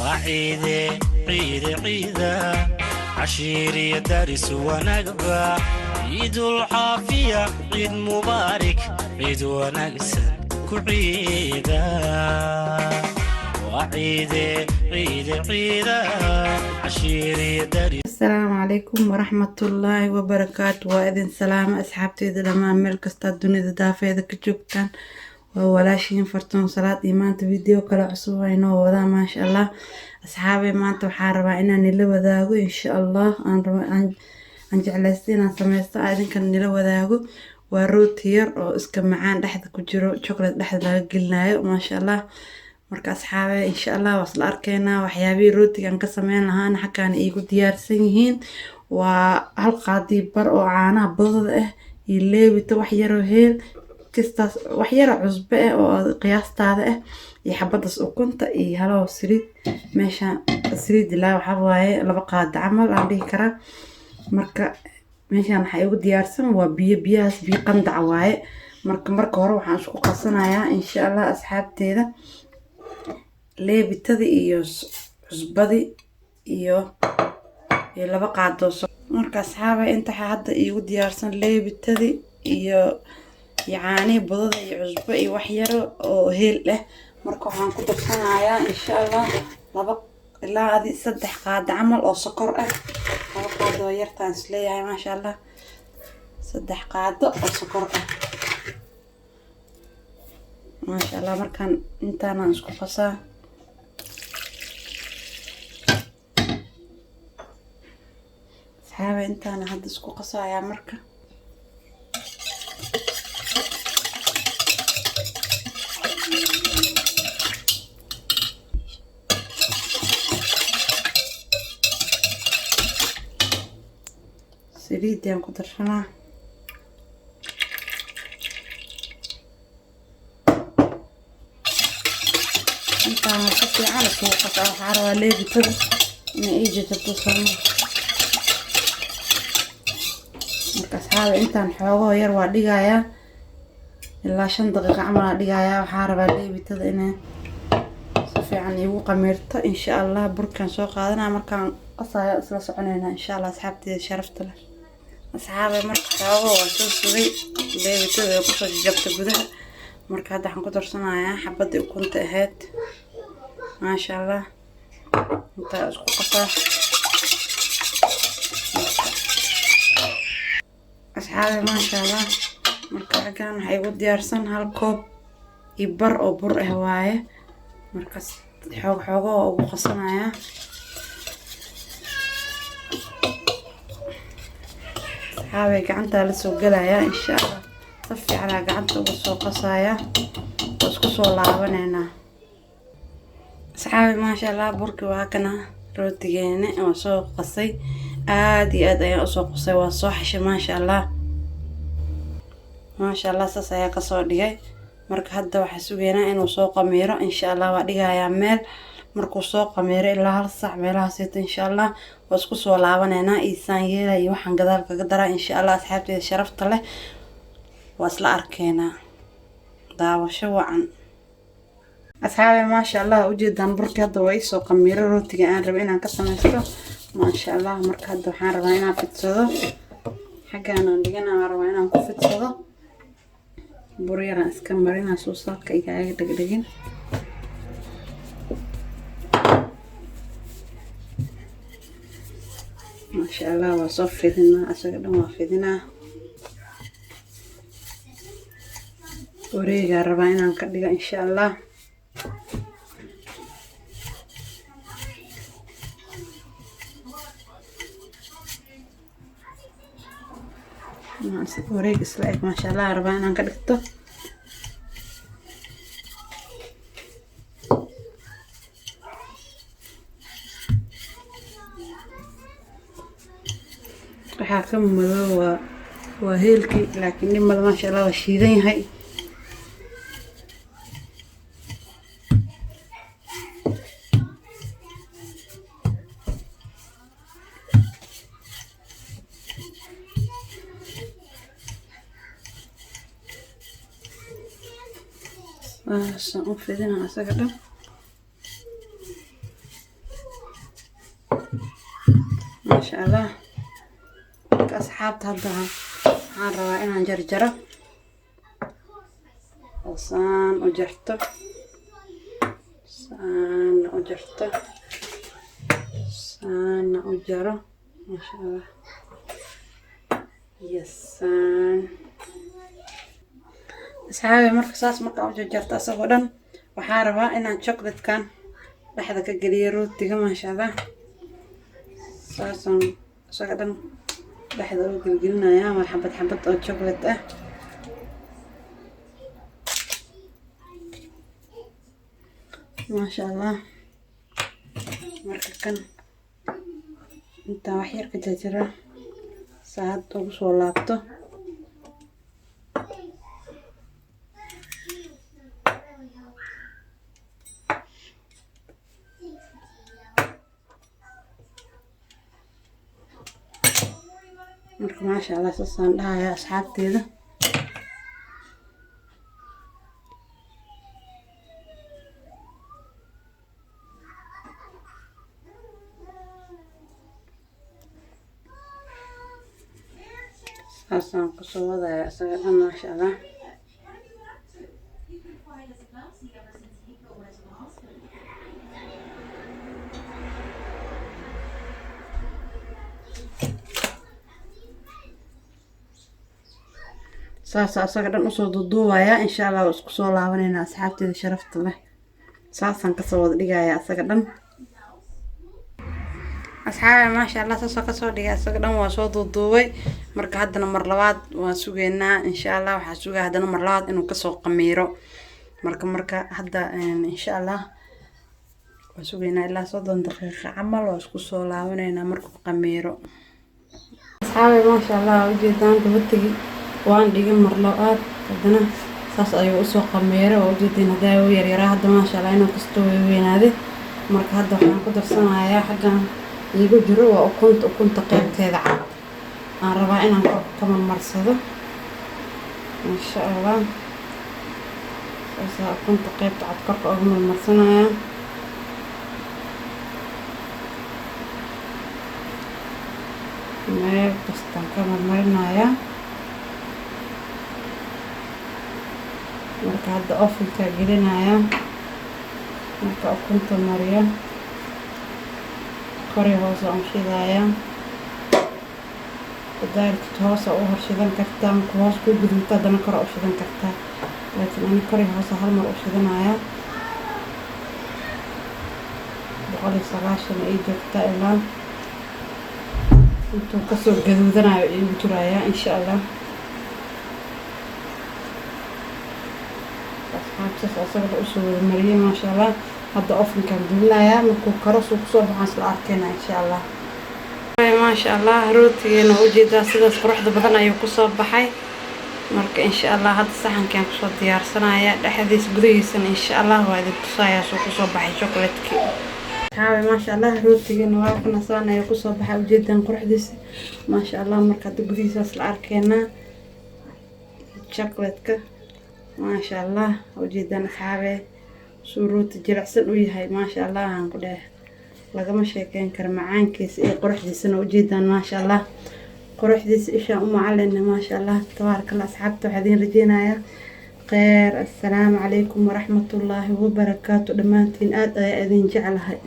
Waa ciide, ciide, ciida, cashiiriya daris wanaagba. Ciidul caafiya, ciid mubaarik, ciid wanaagsan ku ciida. Waa ciide, ciide, ciida, cashiiriya daris. Asalaamu calaykum waraxmatullaahi wabarakaatu. Waa idin salaama, asxaabteyda dhammaan, meel kastaa dunida daafeeda ka joogtaan. Waa walaashiin Fartuun Salaad iyo maanta video kale cusub waa inoo wadaa, maasha Allah. Asxaabey, maanta waxaa rabaa inaan nila wadaago, insha Allah, aan rabo aan jeclaystay inaan sameysto, aan idinkan nila wadaago. Waa rooti yar oo iska macaan, dhexda ku jiro chocolate, dhexda laga gelinayo, maasha Allah. Marka asxaabe, insha Allah waa isla arkeynaa waxyaabihii rootigan ka sameyn lahaana. Xaggaana iigu diyaarsan yihiin. Waa hal qaadii bar oo caanaha budada ah iyo leebito, wax yaroo heel kistaas, wax yaroo cusbo ah oo qiyaastaada ah, iyo xabadaas ukunta iyo halaho saliid. Meesha saliid ilaa waxaa waaye 2 qaado camal aan dhihi karaa. Marka meeshaan waxaa igu diyaarsan waa biyo. Biyahaas biyo qandac waaye. Marka hore waxaan isku qasanayaa, insha Allah, asxaabteeda, leebitadii iyo cusbadii iyo 2 qaado. Marka asxaaba, inta waxaa hadda iigu diyaarsan leebitadii iyo caanihii budada iyo cusbo iyo wax yaro oo heel ah. Marka waxaan ku darsanayaa, insha Allah, 2 ilaa adi 3 qaado camal oo sokor ah. 2 qaado oo yartaan isleeyahay, maasha Allah. 3 qaado oo sokor ah, maasha Allah. Markaan intaanaan isku qasaa. Asxaaba, intaana hadda isku qasayaa. Marka saliidaan ku darsanaa. Intaana si fiican isugu qasaa. Waxaa rabaa leebitada inay ii jajabto sooma? Marka asxaaba, intaan xoogoo yar waa dhigayaa, ilaa 5 daqiiqo camal aa dhigayaa. Waxaa rabaa leebitada inay si fiican iigu qamiirto, insha Allah. Burkaan soo qaadanaya, markaan qasayo isla soconeynaa, insha Allah, asxaabteeda sharafta leh. Asxaaba, marka xoogoo waa soo sugay, leebitada way kusoo jajabta gudaha. Marka hadda waxaan ku darsanayaa xabadii ukunta ahayd, maasha Allah. Intaa isku qasaa, asxaabe, maasha Allah. Marka xaggan waxaa igu diyaarsan hal koob iyo bar oo bur ah waaye. Markaas xoog xoogo oo ugu qasanayaa. Asxaabe, gacantaa lasoo gelayaa, insha Allah. Si fiicanaa gacanta uga soo qasayaa, waa isku soo laabaneynaa. Asxaabe, maasha Allah, burki waa kana. Rootigeena waa soo qasay, aada iyo aad ayaan usoo qasay, waa soo xashay, maasha Allah, maasha Allah. Saas ayaa kasoo dhigay. Marka hadda waxaa sugeynaa inuu soo qamiiro, insha Allah. Waa dhigayaa meel. Markuu soo qamiiro ilaa hal saac meelahaasita, insha Allah, waa isku soo laabaneynaa. Iisaan yeela iyo waxaan gadaal kaga daraa, insha Allah. Asxaabteeda sharafta leh, waa isla arkeenaa. Daawasho wacan, asxaabe. Maasha Allah, ujeedaan, burki hadda waa iisoo qamiiro, rootiga aan raba inaan ka sameysto, maasha Allah. Marka hadda waxaan rabaa inaan fidsado. Xaggaan aan dhigana, waan rabaa inaan ku fidsado. Bur yaraan iska marinaa suusalka igaaga dhegdhegin. Maasha Allah, waa soo fidinaa, asaga dhan waa fidinaa. Wareegaa rabaa inaan ka dhigo, insha Allah. Wareeg isla eg, maasha Allah, rabaa inaan ka dhigto. Waxaa ka madow waa heelkii, laakiin dhib male, maasha Allah, waa shiidan yahay. Saasaan u fidinaa asaga dhan. Allah. Marka asxaabta, hadda waxaan rabaa inaan jarjaro oo saan u jarto, saana u jarto, saana u jaro, maasha Allah. Iyo saan, asxaabi. Marka saas markaan u jarjarto asagoo dhan, waxaa rabaa inaan chocolatekan dhexda ka geliyo rootiga, maasha Allah. Saasaan isaga dhan dhexda u gelgelinayaa. Waa xabad xabad oo chocolate ah, maasha Allah. Marka kan intaan wax yar ka jarjaraa, saacad ugu soo laabto. Marka maasha Allah, saasaan dhahayaa asxaabteeda. Saasaan kusoo wadayaa isaga dhan, maasha Allah. Saasa asaga dhan usoo duuduubayaa. Insha Allah waa isku soo laabaneynaa, asxaabteeda sharafta leh. Saasaan kasoo wada dhigayaa asaga dhan, asxaabe, maasha Allah. Saasoo kasoo dhigay asaga dhan, waa soo duuduubay. Marka haddana mar labaad waan sugeynaa, insha Allah. Waxaa sugaa haddana mar labaad inuu kasoo qamiiro. Marka hadda insha Allah waan sugeynaa ilaa 30 daqiiqa camal. Waa isku soo laabaneynaa markuu qamiiro, asxaabe, maasha Allah. Ujeedaan rootigii waan dhigay mar labaad, haddana saas ayuu usoo qamiiray. Waa ujeedeen haddaa u yaryaraa, hadda maasha Allah inuu kastoo weynaaday. Marka hadda waxaan ku darsanayaa xaggan iigu jiro waa ukunta. Ukunta qeybteeda cad aan rabaa inaan korka ka marmarsado, insha Allah. Saasaa ukunta qeybta cad korka uga marmarsanayaa. Meel kastaan ka marmarinayaa. Marka hadda ovenka gelinayaa. Marka ukunta mariyo, kori hoose aan shidayaa. Haddaa rabtid, hoosa u horshidan kartaa. Marka hoos ku guduuto, haddana kor u shidan kartaa, laakiin ani kori hoose hal mar u shidanayaa. 190 ay joogtaa, ilaa intuu kasoo gaduudanayo iigu jirayaa, insha Allah. Asxaabtaas asaga usoo wada mariyay, maasha Allah. Hadda ovenkaan gelinayaa. Markuu karo, suu kusoo baxaan isla arkeyna, insha Allah. Maasha Allah, rootigeena waa ujeedaa, sidaas quruxda badan ayuu kusoo baxay. Marka insha Allah hadda saxankaan kusoo diyaarsanaya, dhexdiisa gudahiisana insha Allah waa idin tusayaa suu kusoo baxay chocolatekii. Asxaabi, maasha Allah, rootigeena waa kana, saan ayuu kusoo baxay. Ujeedaan quruxdiisa, maasha Allah. Marka hadda gudihiisaas la arkeenaa chocolateka, maasha Allah. Ujeedaan, asxaabe, suu rooti jilicsan u yahay, maasha Allah. Aan ku dheh lagama sheekeyn karo macaankiisa iyo quruxdiisana. Ujeedaan, maasha Allah, quruxdiisa ishaan u macalina, maasha Allah, tabaaraka Allah. Asxaabta, waxaa idiin rajeynayaa kheyr. Assalaamu calaykum waraxmatullaahi wabarakaatu. Dhammaantiin aada ayaa idin jeclahay.